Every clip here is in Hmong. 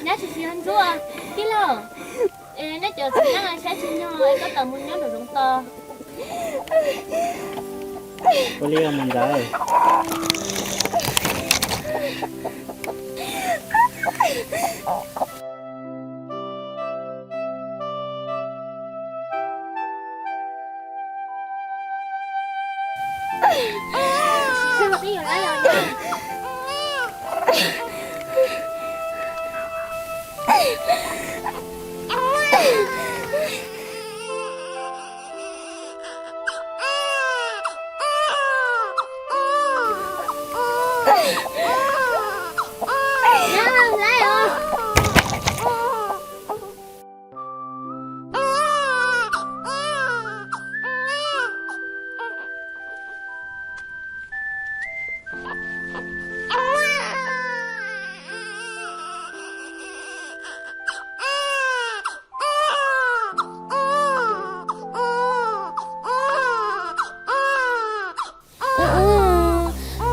Nyab tsis tsis yog ntsuab, tij laug. Es neb cov txiv neej saib tsis nyog es koj tawm mus nyob nraum zoov tos. Ua li mus ntxawm.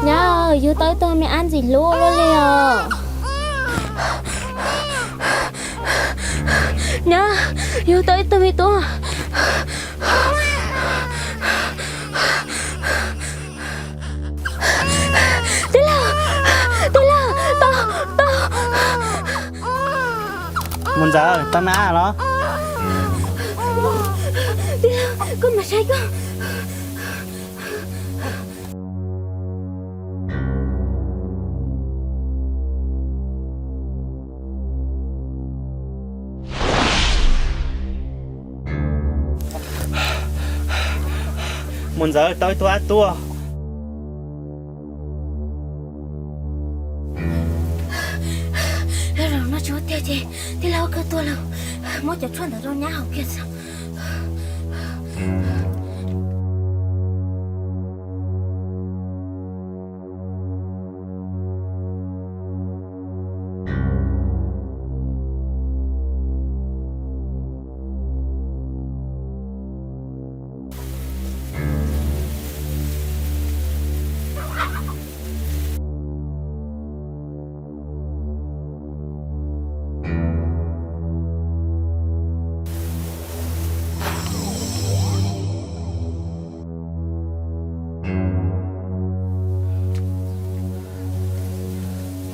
Nyab, yug tau ib tug me ab ntxim hlub luaj li os. Nyab, yug tau ib tug me tub. Tij laug, tij laug, tos, tos. Mus ntxawm, tau me ab los? Tij laug, koj mas saib koj. Mus ntxawm, tau ib tug ab tuaj. Zaum no tsis ua tiag ces tij laug kawg tuag lawm, muab cov tshuaj ntawd rau nyab haus kiag xwb.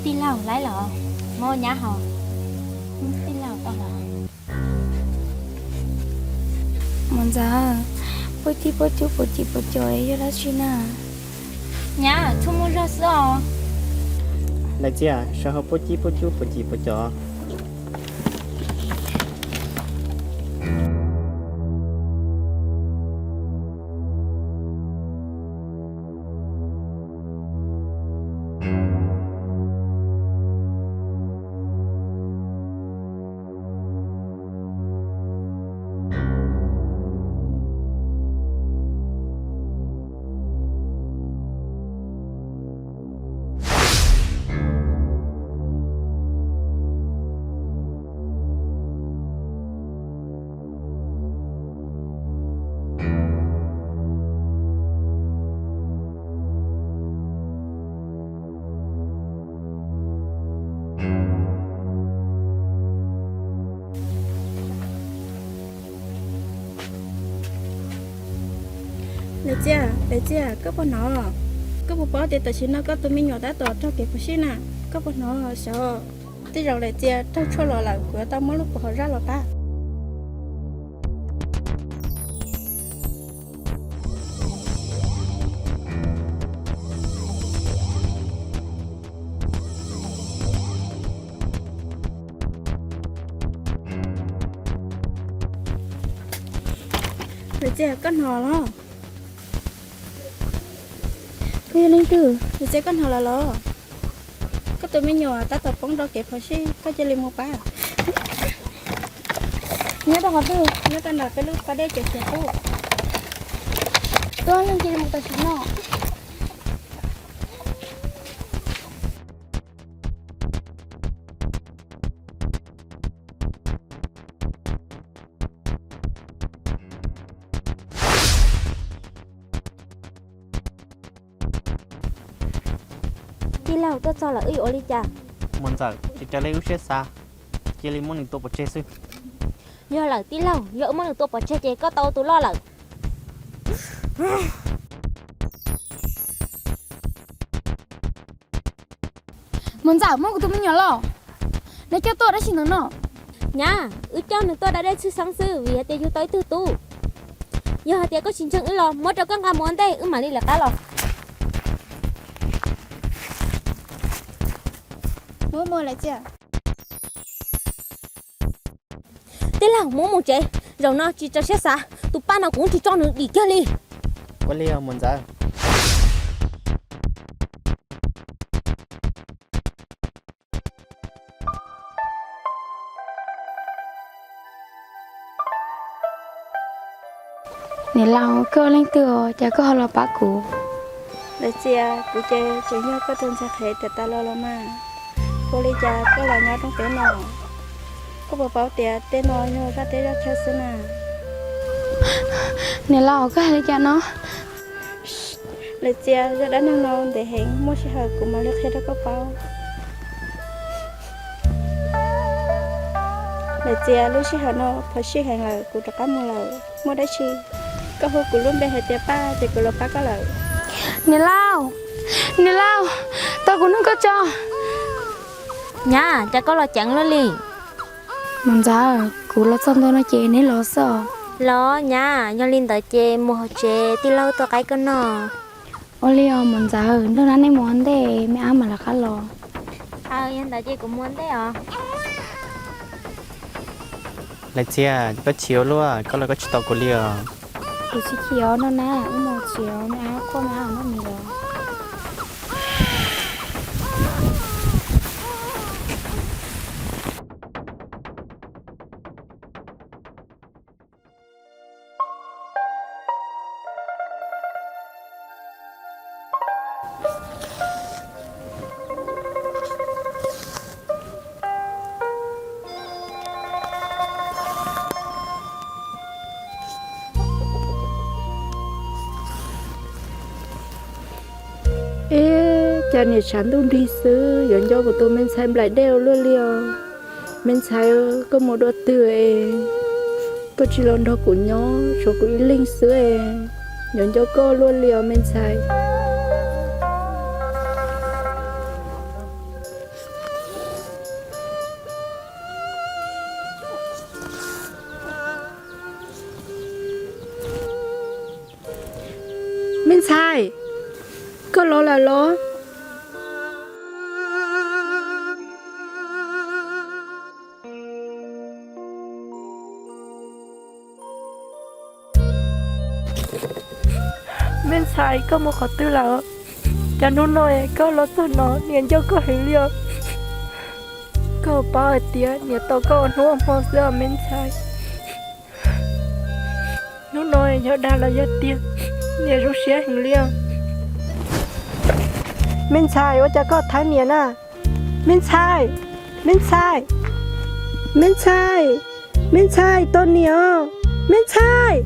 Tij laug, lawv los muab nyab haus. Tij laug, tau los. Mus ntxawm, puab cib puab cub puas cim puas cov yog dab tsi na? Nyab, tshuaj muaj zog xwb os. Lawv txiaj, sawv hauv puab cib puab cub puas cim puas cov. Lawv txiaj, lawv txiaj, koj puas hnov? Koj puas paub tias tam sim no koj tus me nyuam tab tom raug kev phom sij na? Koj puas hnov? Xyov, tej zaum lawv txiaj raug tshuaj los lawm, kuv yuav tau muab lub puas hauv zaj los pab. Lawv txiaj, koj hnov los? Koj yog leej twg? Lawv txiaj, koj hnov lawm los? Koj tus me nyuam tab tom poob rau kev phom sij, koj cia li mus pab. Nyob rau qhov twg? Nyob rau ntawm peb lub pas dej cawm xiav qub. Tuaj, yeej cia li mus tam sim no. Laug tuaj txog lawm wb yuav ua li cas? Muam ntxawm, tsis raws li wb siab xav, cia li muab nws tua pov tseg xwb. Yog lawm tij laug, yog wb muab nws tua pov tseg ces koj tau ua tus loj lawm. Muam ntxawm, muab kuv tus me nyuam los. Neb coj tuaj dab tsi ntawm no? Nyab, wb coj nws tuaj da dej tshwj xeeb xwb vim hais tias yug tau ib tug tub. Yog hais tias koj tsis ntseeg wb los muab rau koj nqa mus ua ntej wb mam li lawv qab los. Tij laug, muab mus tsev, zaum no tsis raws siab xav, tus paj no kuv tsis tso nws dim kiag li. Ua li os muam ntxawm. Niam laus, koj leej twg os, cas koj ho los pab kuv? Lawv txias, kuv ces tseem yog koj tus ntxhais qhev tiam tas los los mas. Ua li cas koj los nyob roob teb no? Koj puas paub tias teb no yog zaj teb zaj chaw xwb na? Niam laus, koj hais li cas no? Lawv txias, zaj dab neeg no ntev heev, muaj sij hawm kuv mam li qhia rau koj paub. Lawv txias, lub sij hawm no phom sij heev lawm, kuv rov qab mus lawm. Muaj dab tsi koj hu kuv lub npe hais tias Paj ces kuv los pab koj lawm. Niam laus, niam laus, tau kuv nug koj tso. Nyab, cas koj los ceev luaj li? Muam ntxawm, kuv los txog ntua no ces neb los xwb os. Los nyab, yog li ntawd ces mus hauv tsev, tij laug tua qaib koj noj. Ua li os muam ntxawm, nrog nab nej mus ua ntej, me ab mam lawv qab los. Aws, yog ntawd ces kuv mus ua ntej os. Lawv txias, koj chim ua luaj, koj los koj tsis tos kuv li os. Kuv tsis chim os, nrog nab wb mus tsev, me ab quaj me ab noj mis los. Eb, cas niam tshav ntuj nrig xwb yuav nco kuv tus me ntxhais nplaim dej ua luaj li os. Me ntxhais, koj mus dua twg es koj tsis los nrog kuv nyob, tshuav kuv ib leeg xwb es yuav nco koj luaj li os me ntxhais. Me ntxhais, koj los lawm los? Me ntxhais, koj mus qhov twg lawm? Cas hnub no koj los txog no niam nco koj heev li os. Koj paub hais tias niam tos koj ua hnub ua hmo xwb os me ntxhais. Hnub no yog dag los yog tiag, niam zoo siab heev li os. Me ntxhais, ua cas koj thaiv niam na? Me ntxhais, me ntxhais, me ntxhais, me ntxhais, tos niam os, me ntxhais.